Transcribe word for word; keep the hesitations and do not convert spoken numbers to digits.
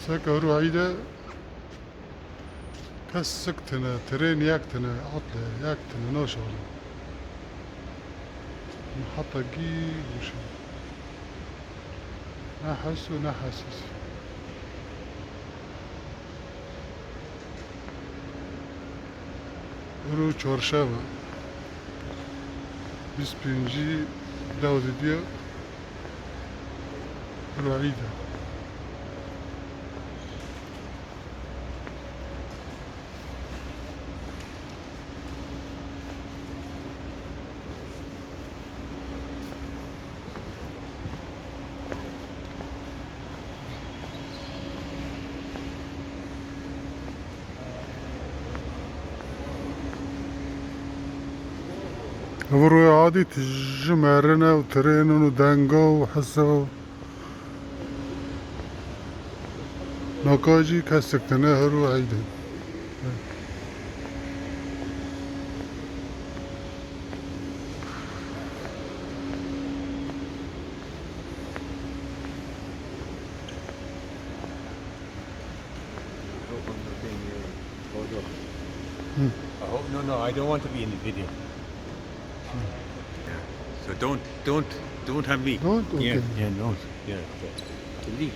Tek euro îde kesik tine, tren yek tine, atle yek tine, naşalin. Heta gî wişin. Ne hes û ne hesis. Îro çarşeva, bîst pêncî dew didiya, îro îd e. Ev rûyê adî tije merine û trênin û denga û hisa û naka jî kesik tine her û eydin. I hope I'm not being, uh, called off. I hope, no, no, I don't want to be in the video. Yeah. So don't, don't, don't have me. Don't? Yeah, okay. Yeah, no, yeah. Delete.